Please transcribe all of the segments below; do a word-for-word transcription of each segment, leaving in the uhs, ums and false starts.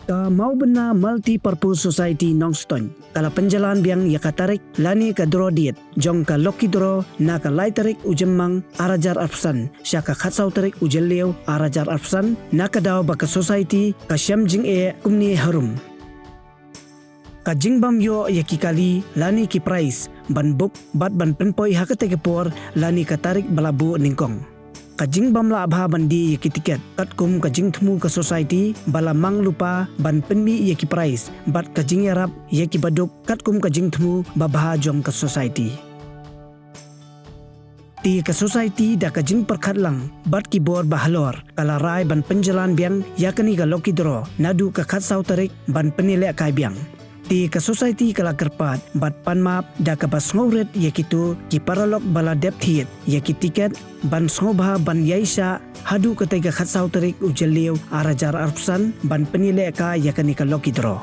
Ka Maubynna Multipurpose Society Nongstoiñ ka la pynjlan biang ïa ka tarik lane ka draw date jong ka lucky draw na ka lai tarik u Jymmang ar hajar arphew san sha ka khatsaw tarik u Jylliew ar hajar arphew san, na ka daw ba ka society ka shem jingeh kumne harum. Ka jingbym ïoh ïa ki kali lane ki prize ban book bad ban pynpoi ha katei ka por lane ka tarik ba la buh nyngkong. Ka jingbym lah bha ban die ïa ki tiket, katkum ka jingthmu ka society ba la mang lypa ban pynmih ïa ki prize bad ka jingïarap ïa ki baduk katkum ka jingthmu babha jong ka society. Te ka society da ka jingpyrkhat lang bad ki bor ba halor ka la rai ban pynjlan biang ïa kane ka lucky draw naduh ka khatsaw tarik ban pynïalehkai biang. Te ka society ka la kyrpad bad pan map da kaba sngewrit ïa kito ki paralok ba la dep thied ïa ki tiket ban sngewbha ban ïaishah haduh katei ka khatsaw tarik u Jylliew ar hajar arphew san ban pynïalehkai ïa kane ka lucky draw.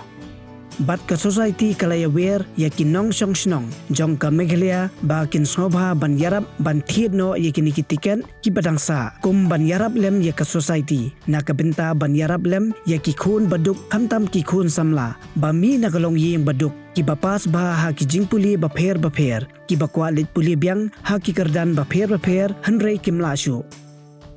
Bad ka society ka la ïawer ïa ki nongshong shnong jong ka Meghalaya ba kin sngewbha ban ïarap ban thied noh ïa kine ki tiket kiba dang sah kum ban ïarap lem ïa ka society na ka bynta ban ïarap lem ïa ki khun baduk khamtam ki khun samla ba mih na ka longïing baduk kiba pass bha ha ki jingpule bapher bapher, kiba kwah leit pule biang ha ki kyrdan bapher bapher hynrei kim lah shuh.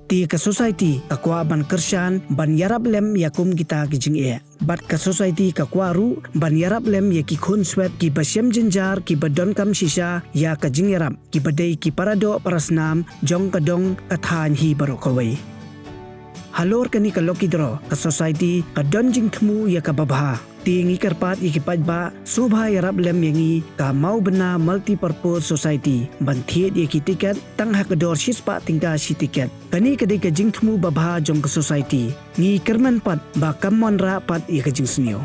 Te ka society ka kwah ban kyrshan ban ïarap lem ïa kum kita ki jingeh. Bad ka society ka kwah ruh ban ïarap lem ïa ki khun swet kiba shem jynjar kiba donkam shisha ïa ka jingïarap, kiba dei ki paradoh parasnam jong ka dong ka thaiñ hi baroh kawei. Halor kane ka lucky draw ka society ka don jingthmu ïa kaba bha. Te ngi kyrpad ïa ki paidbah sngewbha ïarap lem ïa ngi ka Maubynna Multipurpose Society ban thied ïa ki tiket tang ha ka dor shispah tyngka shi tiket. Kane ka dei ka jingthmu babha jong ka society. Ngi kyrmen pat ba kam mon rah pat ïa ka jingsniew.